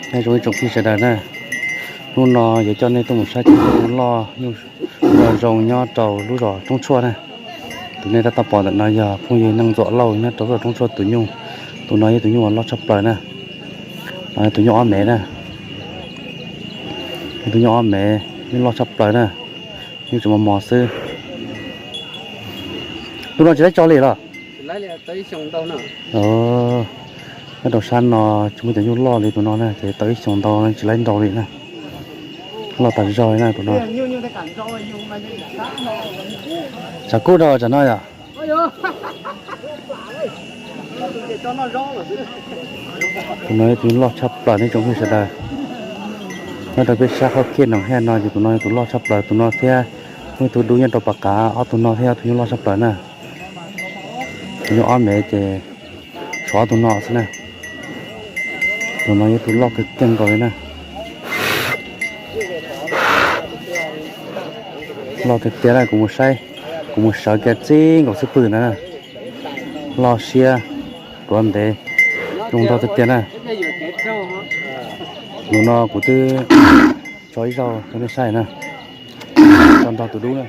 Nyob zoo ib tsoom phooj ywg sawv daws na, hnub no yuav coj nej tuaj mus saib cov nyuj loj nyuj zoo nyob rau lub zos Roob Tshuaj na. Tus nej tab tom pom ntawm no yog phooj ywg Neej Ntxuam Lauj nyob rau lub zos Roob Tshuaj tus nyuj. Tus no yog tus nyuj uas loj tshaj plaws na, tus nyuj ob mev na, tus nyuj ob mev, nyuj loj tshaj plaws na, nyuj tseem mos mos xwb. Tus no tsis laib tso li los? Nyob rau sab no tsis muaj cov nyuj loj li tus no na, ces tau ib xyoos ntau tsis laib nrau li na. Loj tas zog li na tus no. Tshav kub rau tsam no yom. Tus no yog tus loj tshaj plaws nej tsoom phooj ywg sawv daws. Nyob rau peb sab qhov khej no haj no ces tus no yog tus loj tshaj plaws, tus no thiab muaj ib tug dub nyob rau pas qav, ob tug no thiab ob tug nyuj loj tshaj plaws na. Tus nyuj ob mev ces tshuav ob tug no xwb na. Tus no yog tus loj kawg kiag nkaus li na. Loj tiag tiag na, kuv mus saib, kuv mus sawv kiag txij nkaus xub pwg ntawd na. Loj siab, tuav ntev, zoo nraug tiag tiag na. Tus no kuv twb tso ib zaug rau nej saib na, tso nrog tus dub na.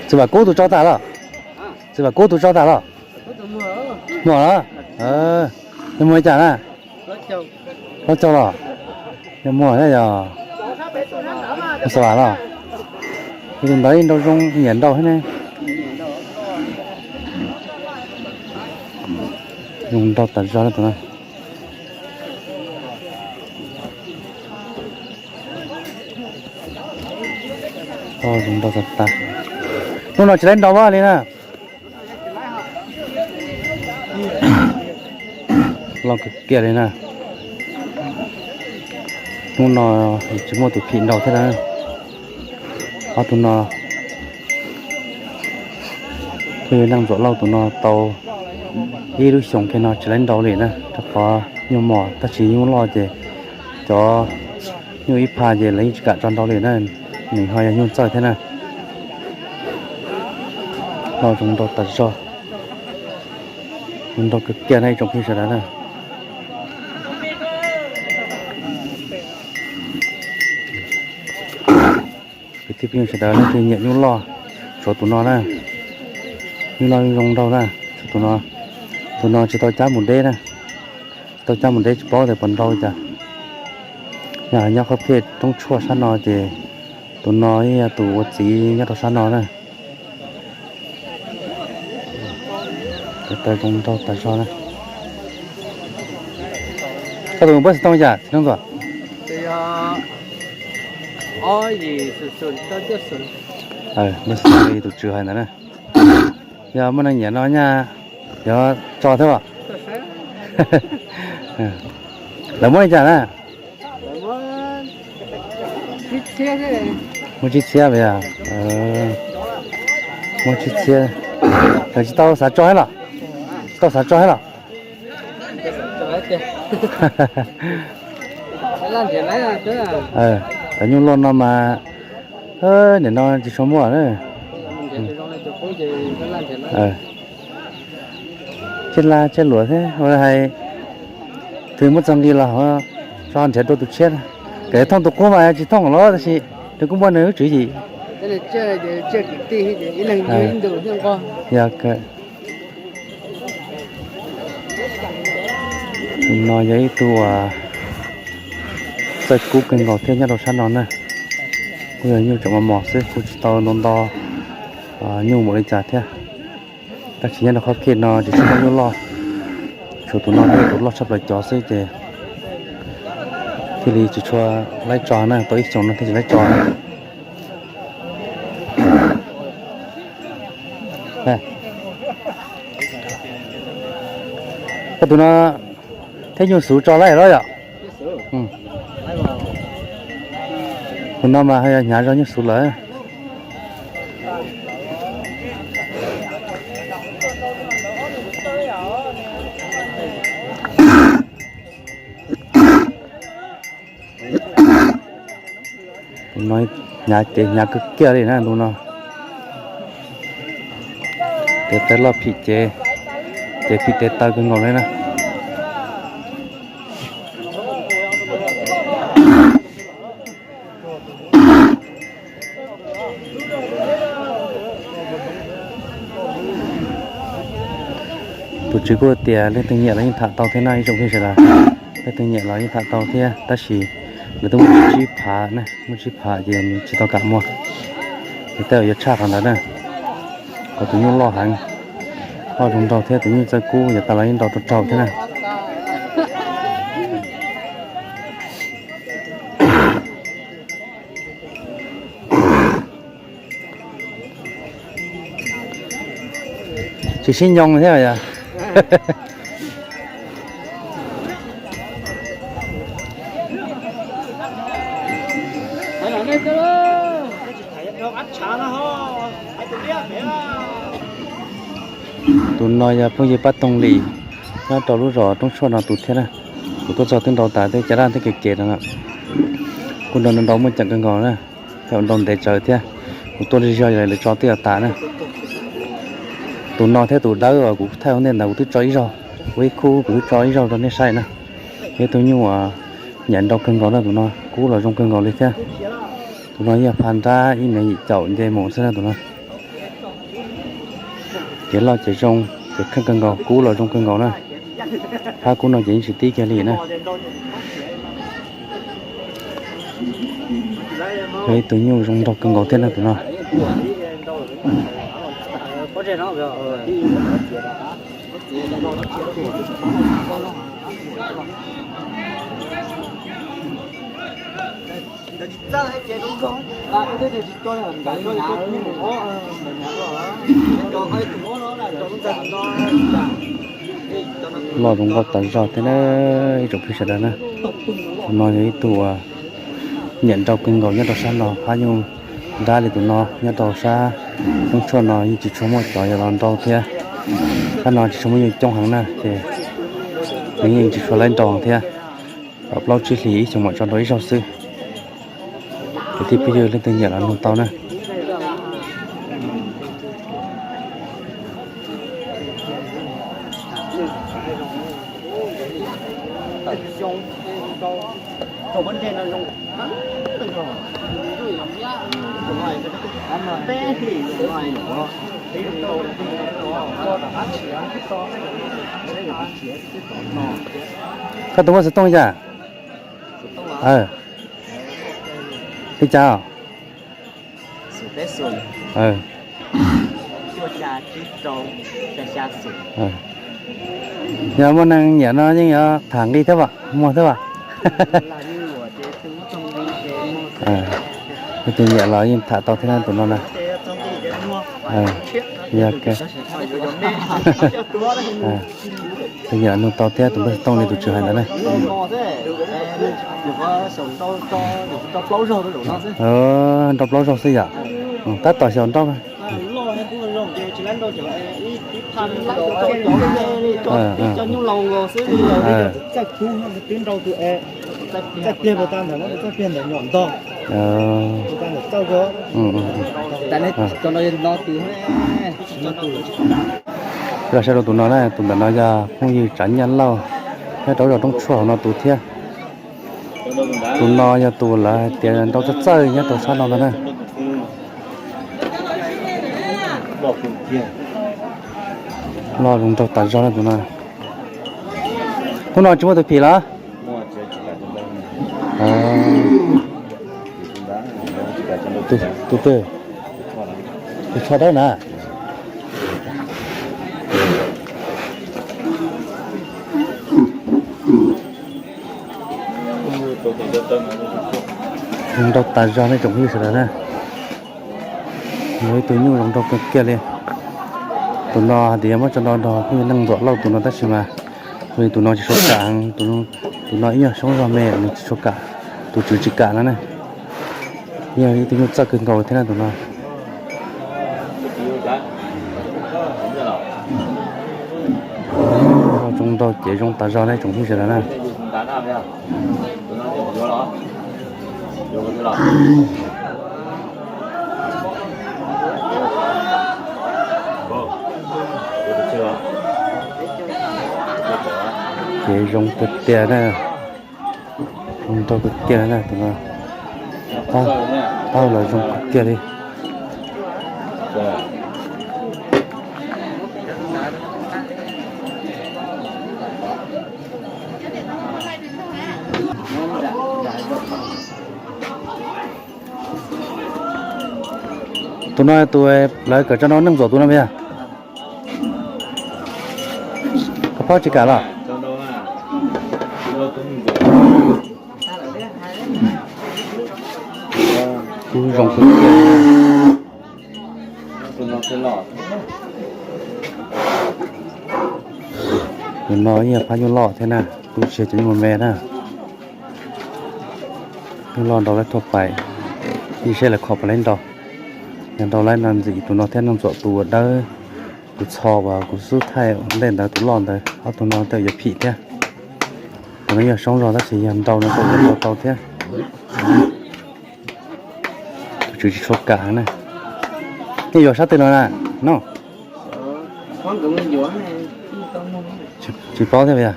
Txiv Vam Kub tus tso tas los? Txiv Vam Kub tus tso tas los? Muaj los? Nws muag li cas na? Plaub caug los? Yog muag thiab yog? Muag Xav Vam los? Tus ntawd ib nrau zoo nyiam nrau thiab ne. Zoo nrau tas zog na tus no. Zoo nrau tas tas. Hnub no tsis laib nrau vaj li na. Loj kawg kiag li na. Hnub no tsis muaj tus phim nrau thiab na. Ob tug no, phooj ywg Neej Ntxuam Lauj tus no tau ib lub xyoos kiag no tsis laib nrau li na, rau qhov nyuj mos tab sis nyuj loj ces cov nyuj ib pha ces lawv yeej tsis kam tso nrau li na, nws ho yog nyuj txawj thiab na. Loj zoo nrau tas zog, zoo nrau kawg kiag na ib tsoom phooj ywg sawv daws na. Kwv tij phooj ywg sawv daws leej twg nyiam nyuj loj, tshuav tus no na. Nyuj loj zoo nraug na, tshuav tus no. Tus no tsis tau cab mus deb na, tsis tau cab mus deb tsis paub tias puas nrau li cas. Yog nyob qhov pem Roob Tshuaj sab no ces tus no yeej yog tus ua txiv nyob rau sab no na. Taw zoo nraug tas zog na. Koj tus npawb xov tooj cas txiv Neej Ntxuam? Npawb xov tooj li tus tswv hais ntawd na. Yog muaj neeg nyiam no nyaj yuav tso thiab os. Lawv muab li cas na? Muab tsib txhiab, muab tsib txhiab. Lawv tsis tau xav tso thiab los? Tsis tau xav tso thiab los? Cov nyuj loj no mas nim no tsis tshua muaj na. Tshiab lab tshiab luam thiab hais, twg muab txog nqi los tso nrhiav dua tus tshiab. Kev thooj tus qub mas tsis thooj los tab sis nws kuj muaj nws lub tswv yim. Yog, tus no yog ib tug uas txawj kub kawg nkaus thiab nyob rau sab no na. Kuj yog nyuj tseem mos mos xwb, kuj tsis tau nto nto nyuj npaum li cas thiab. Tab sis nyob rau qhov kij no tsis tshua muaj nyuj loj, tshuav tus no thiaj tus loj tshaj plaws cov xwb ces thiaj li tsis tshua laib tso na, tau ib xyoos no thiaj tsis laib tso na. Koj tus no thiab nyuj xuv tso laib los yom? Tus no mas yog hnyav zog nyuj xuv lawm. Tus no hnyav ces hnyav kawg kiag li na tus no. Tes taw loj phim ces, ces phim tes taw kawg nkaus li na. Tus tswv kuj tias leej twg nyiam los yeej tham tau thiab na ib tsoom phooj ywg sawv daws. Leej twg nyiam los yeej tham tau thiab tab sis lawv twb muaj tsib phav na, muaj tsib phav ces nws tsis tau kam muag. Ces tej zaum yuav tshaj qhov ntawd na. Qhov tus nyuj loj heev, loj zoo nraug thiab tus nyuj txawj kub, yav tas los yeej nrau rau raug thiab na. Tsis sib nyoo thiab yog. Tus no yog phooj ywg Pab Toog Lis nyob rau lub zos Roob Tshuaj no tus thiab na. Kuv tuaj txog twb nrau tas tej caj dab tej kev kev no. Kuj nrau nrau muaj ceem kawg nkaus na. Thiab nrau ntev tsawv thiab. Kuv tuaj li zog lawv tso twb yuav tas na. Tus no thiab tus dawb uas kuv thaij ua ntej ntawd kuv twb tso ib zaug, kuv ib khub kuv twb tso ib zaug rau nej saib na. Ib tug nyuj uas nyiam nrau kawg nkaus na tus no, kub los zoo kawg nkaus li thiab. Tus no yog pha nrab ib mev yim caum nce mus xwb na tus no. Ces loj ces zoo, ces kheej kawg nkaus, kub los zoo kawg nkaus na. Phab kub no ces yeej tsis tib kiag li na. Yog ib tug nyuj zoo nraug kawg nkaus thiab na tus no. Loj zoo nkauj tas zog thiab na, ib tsoom phooj ywg sawv daws na. Tus no yog ib tug uas nyiam nrau kawg nkaus nyob rau sab no, phab nyuj nrab li tus no nyob rau sab Roob Tshuaj no yeej tsis tshua muaj cov yog los nrau thiab. Sab no tsis tshua muaj nyuj coob heev na ces nws yeej tsis tshua laib nrau thiab. Plaub tsib hlis ib xyoos mam tso nrau ib zaug xwb. Kwv tij phooj ywg leej twg nyiam los nug tau na. Koj tus muaj xov tooj cas? Li cas? Yog muaj neeg nyiam no yeej yuav tham nqi thiab as, muag thiab as. Tus nyiam los yeej tham tau thiab tus no na. Yog tus nyiam nug tau thiab tus npawg Tooj li tus tswv hais ntawd na. Nrau plaub zaug xwb yom. Tab tom xyaum nrau. Los saib rau tus no na, tus ntawm no yog phooj ywg Tsav Nyaj Lauj, nyob rau zos Roob Tshuaj hauv no tus thiab. Tus no yog tus lawv hais tias nrau txawj txawj nyob rau sab no ntag na. Loj zoo nraug tas zog na tus no. Hnub no tsis muaj tus phim los? Tus twg? Tus tsho dawb na. Zoo nraug tas zog nej tsoom phooj ywg sawv daws na. Yog ib tug nyuj zoo nraug kawg kiag li. Tus no hais tias muab tso nrau nrog phooj ywg Neej Ntuam Lauj tus no tab sis mas tus no tsis tshua kam, tus no ib nyuag xyoob zog me nws tsis tshua kam, tus tswv tsis kam no ne. Yog ib tug nyuj txawj kawg nkaus thiab na tus no. Zoo nraug ces zoo tas zog ne tsoom phooj ywg sawv daws na. Ces zoo tiag tiag na, zoo nraug tiag tiag na tus no, pab los zoo tiag tiag li. Tus no tus lawv kawm tso no neej ntxuam tus no yog? Koj paub tsis kam los? Kuj zoo kawg kiag. Tus no yog phab nyuj loj thiab na, kuj tsis yog cov nyuj me na. Nyuj loj nrau laib thuaj pais, ib seb lawv kho puas laib nrau. Yog nrau laib no ntxim tus no thiab, neej ntxuam tus uas dawb, tus txho uas kuv xub thaij ntej ntawd tus loj ntawd, ob tug no tej yuav phim thiab. Tus no yog soob zog tab sis yog nrau no tej yuav nrau tau thiab. Tus tswv tsis tshua kam na. Nej yuav sab twg no na? No tsis paub thiab yog.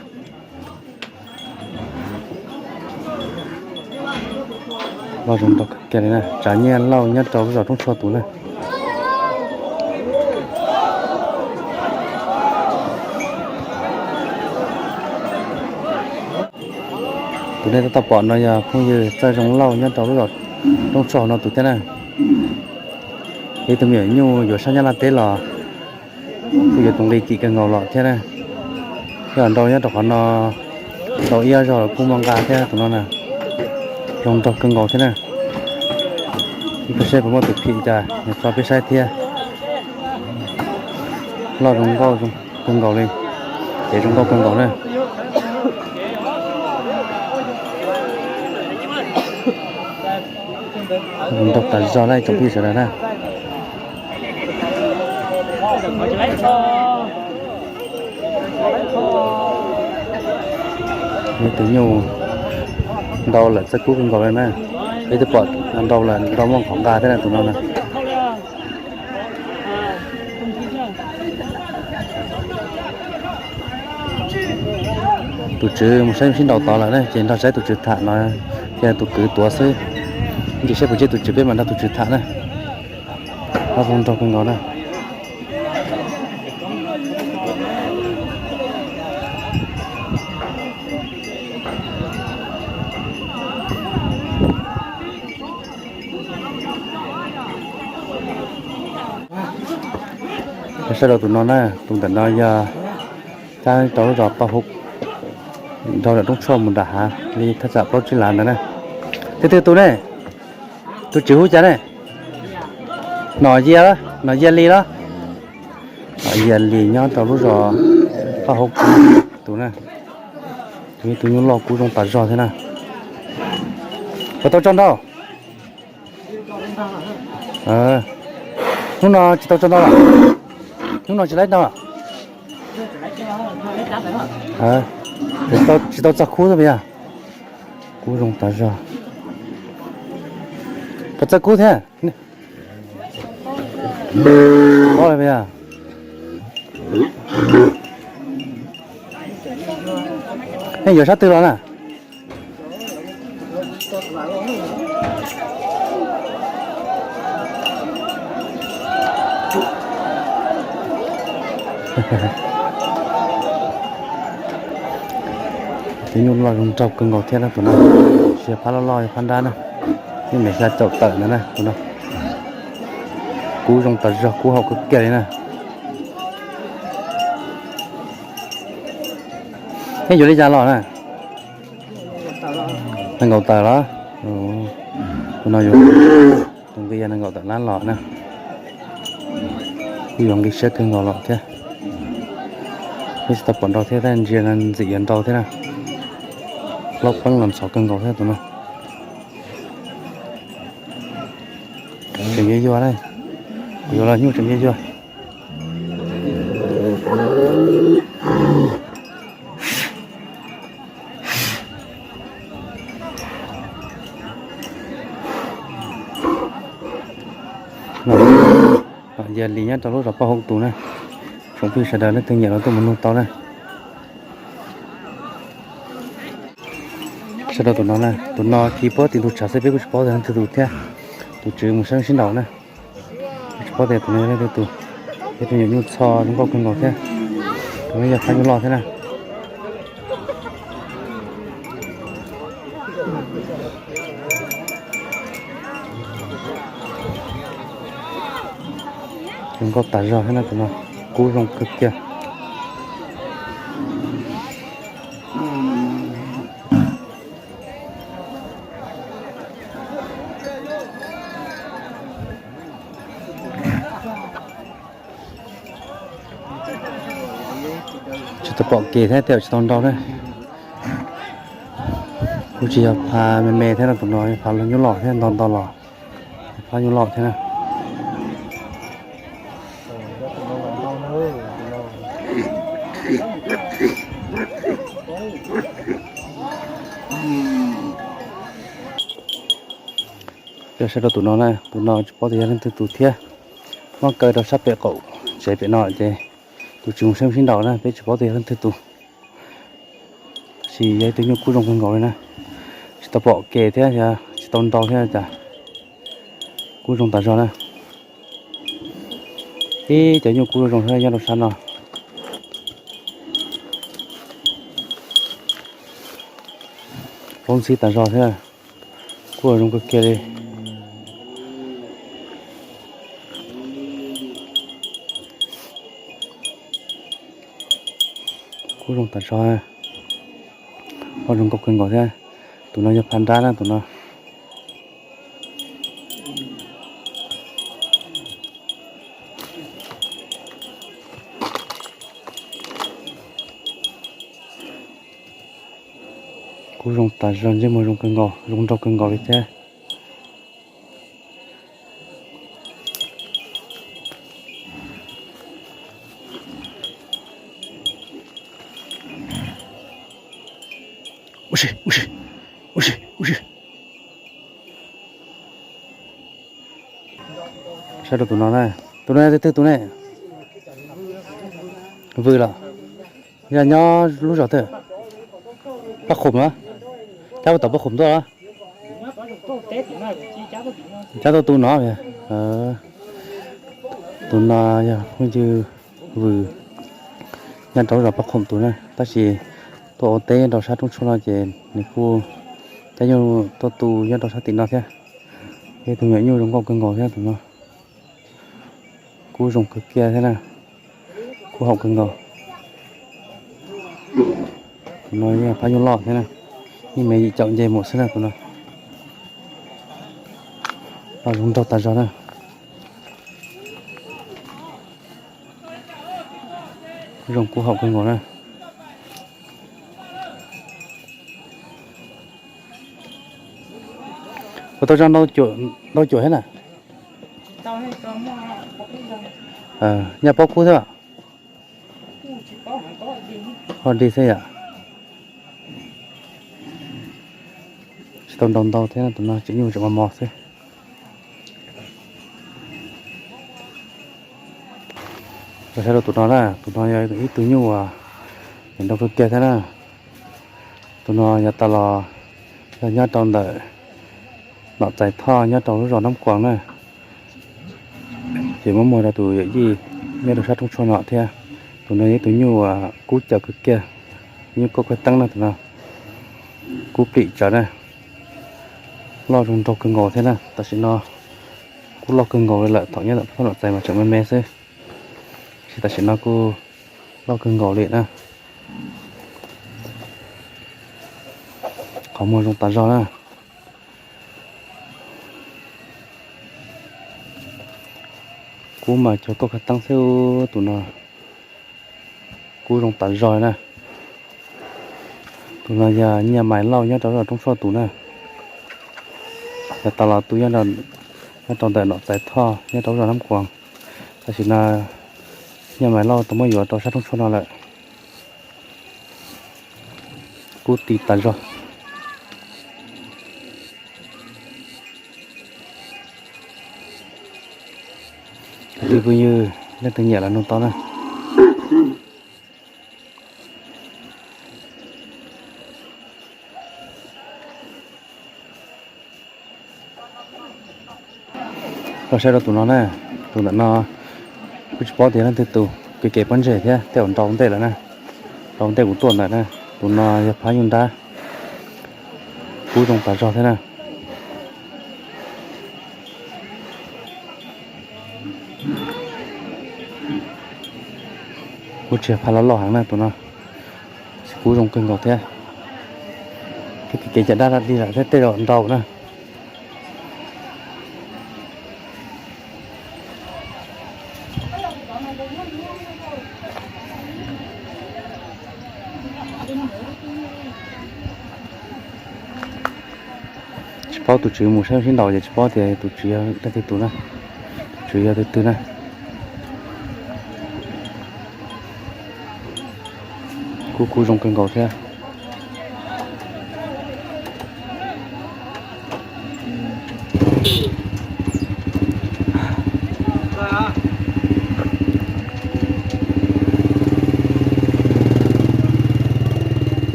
Loj zoo nraug kawg kiag li na, tsav nyiaj lauj nyob rau lub zos Roob Tshuaj tus na. Tus nej tab tom pom no yog phooj ywg Txawj Zoo Lauj nyob rau lub zos Roob Tshuaj no tus thiab na. Ib tug me nyuam nyuj yuav sab Nyab Laj teb los kuj yuav tus nqi kim kawg nkaus los thiab na. Yog nrau nyob rau qhov no, nrau ib ob zaug los kuj muaj nqa thiab tus no na. Zoo nraug kawg nkaus thiab na. Ib pliag seb puas muaj tus phim cas nws tso peb saib thiab. Loj zoo nkauj kawg nkaus li, ces zoo nkauj kawg nkaus na. Zoo nraug tas zog na ib tsoom phooj ywg sawv daws na. Ib tug nyuj nrau lawm txawj kub kawg nkaus li na. Peb twb pom nrau lawm, nrau muaj qhov nqa thiab na tus no na. Tus tswv mus saib sib nraus tod lawm na, ces nrog saib tus tswv tham no, ces tus kwv tuav xwb. Ntsis saib puas ntsib tus tswv peb mam nrog tus tswv tham na. Ob tug nraug kawg nkaus na. Sawv daws, tus no na, tus ntawm no yog cab rau lub zos Paj Hub, nrog ntawm Roob Tshuaj mus nram hav li thaj tsam plaub tsib lav ntawd na. Tus twg tus ne? Tus tswv hu cas ne? Nom Yia, Nom Yia Lis los? Nom Yia Lis nyob rau lub zos Paj Hub tus na. Tus, tus nyuj loj kub zoo tas zog thiab na. Puas tau tso nrau? Hnub no tsis tau tso nrau los? Hnub no tsis laib nrau los? Tsis tau txog kub xwb puas yog? Kub zoo tas zog. Puas txawj kub thiab? Paub lawm puas yog? Nej yuav sab twg los na? Tus nyuj loj zoo nraug kawg nkaus thiab na tus no. Tsis yog phab loj loj, phab nrab na. Nyuj me xya caum tawm ntawd na tus no. Kub zoo tas zog, kub haum kawg kiag li na. Nej yuav li cas los na? Nees nkaum tawm los? Tus no yuav, tus nqi yog nees nkaum tawm lab los na. Kuj yuav nqi siab kawg nkaus los thiab. Peb tsis tau pom nrau thiab, tab ntsia ntxim yuav nrau thiab na. Plaub peeb los ntxhov kawg nkaus thiab tus no. Tseem yuag yuag na. Kuv yuav los nyuj tseem yuag yuag. Nom Yia Lis nyob rau lub zos Paj Hub tus na. Tsoom phooj ywg sawv daws leej twg nyiam los tuaj mus nug tau na. Sawv rau tus no na, tus no tsis paub tim ntug tshav xwb, peb kuj tsis paub tias leej twg tus thiab. Tus tswv mus saib sib nraus na, tsis paub tias tus no yog leej twg tus. Peb tus nyuam nyuj txho zoo nkauj kawg nkaus thiab. Tus no yog phab nyuj loj thiab na. Zoo nkauj tas zog thiab na tus no, kub zoo kawg kiag. Tsis tau pom kev thiab, tej zaum tsis tau nrau thiab. Kuj tsis yog phav me me thiab no, tus no yog phav los nyuj loj thiab, nto nto los, phab nyuj loj thiab na. Peb saib rau tus no na, tus no tsis paub tias yog leej twg tus thiab. Muab kaw rau sab pem qaum tsev pem no ces tus tswv mus saib sib nraus na, peb tsis paub tias yog leej twg tus. Tab sis yog ib tug nyuj kub zoo kawg nkaus li na, tsis tau pom kev thiab, tsis tau nrau thiab cas, kub zoo tas zog na. Ib cov nyuj kub zoo zoo thiab nyob rau sab no. Paub ntxhib tas zog thiab, kub zoo kawg kiag li. Kub zoo tas zog, loj zoo nkauj kawg nkaus thiab. Tus no yog phav nrab na tus no. Kub zoo tas zog, ntsej muag zoo kawg nkaus, zoo nraug kawg nkaus li thiab. Ua si, ua si, ua si, ua si. Saib rau tus no na, tus no yog leej twg tus ne? Vwm los? Yog nyob lub zos twg? Paj Qhum los? Cab puas tom Paj Qhum tuaj los? Cab tuaj tu no. Tus no yog phooj ywg Vwm nyob rau lub zos Paj Qhum tus na, tab sis tuaj ua teb nyob rau sab roob tshuaj no ces nws kuj cab nyuj tuaj tu nyob rau sab tim no thiab. Ib tug nyuam nyuj zoo nkauj kawg nkaus thiab tus no. Kub zoo kawg kiag thiab na, kub haum kawg nkaus. Tus no yog phab nyuj loj thiab na, yeej me yim caum nce mus xwb na tus no. Loj zoo nraug tas zog na. Kub zoo kub haum kawg nkaus na. Puas tau zoo ntau cuam thiab na? Nyaj pob kub thiab. Ho dig xwb yom. Tsis tau nrau ntau thiab, tus no tseem nyuj tseem mos mos xwb. Saib rau tus no na, tus no yog ib tug nyuj uas nrau kawg kiag thiab na. Tus no yav tas los yog nyob rau ntawm Nom Txais Thoj nyob rau lub zos Nab Kuas na. Ces muab muag rau tus yawm yij nyob rau sab roob tshuaj no thiab. Tus no yog ib tug nyuj uas kub caws kawg kiag, nyuj kauj khaub teeb na tus no. Kub plim tsawv na, loj zoo nraug kawg nkaus thiab na. Tam sim no kuj loj kawg nkaus li lawm, thaum nyob ntawm Thoj Nom Txais mas tseem me me xwb, tab sis tam sim no kuj loj kawg nkaus li na. Qhov muag zoo tas zog na. Kub mas cog kauj khaub teeb xwb, tus no kub zoo tas zog na. Tus no yog Nyiaj Mais Lauj nyob rau zos Roob Tshuaj tus na. Yav tas los tu nyob rau ntawm Nom Txais Thoj nyob rau zos Nab Kuas. Tam sim no Nyiaj Mais Lauj tau muab yuav rau sab Roob Tshuaj no lawm. Kub ti tas zog. Kwv tij phooj ywg leej twg nyiam los nug tau na. Koj saib rau tus no na, tus ntawm no kuj tsis paub tias leej twg tus, kev kev pob ntseg thiab tej zaum nrau ntej lawm na. Nrau ntej kuv tuaj ntawm na, tus no yog phab nyuj nrab, kub zoo tas zog thiab na. Kuj tsis yog phab loj loj heev na tus no, kub zoo kawg nkaus thiab. Kev kev caj dab dab dig lawm thiab tej zaum nrau na. Tsis paub tus tswv mus saib sib nraus ces tsis paub tias tus tswv yog leej twg tus na, tus tswv yog tus twg na. Kuj kub zoo kawg nkaus thiab.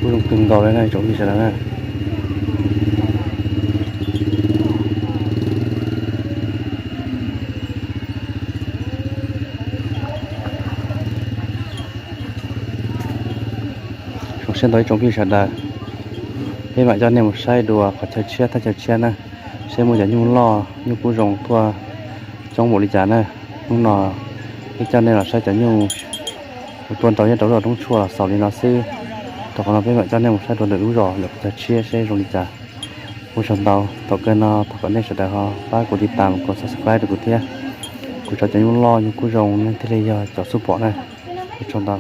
Kuj zoo kawg nkaus li na tsoom phooj ywg sawv daws na. Zoo siab ntau ib tsoom phooj ywg sawv daws, peb mam coj nej mus saib dua qhov chaw tshiab thaj chaw tshiab na, seb muaj cov nyuj loj nyuj kub zoo tuaj coob npaum li cas na. Hnub no peb coj nej los saib cov nyuj uas tuaj nrau nyob rau lub zos Roob Tshuaj los xaus li no xwb. Rau qhov no peb mam coj nej mus saib dua lwm lub zos lwm qhov chaw tshiab seb zoo li cas. Ua tsaug ntau, thaum kawg no thov kom nej sawv daws ho pab kuv tiv tas mus kom subscribe rau kuv thiab. Kuv tso cov nyuj loj nyuj kub zoo nej thiaj li yog cov xub pom na. Ua tsaug ntau.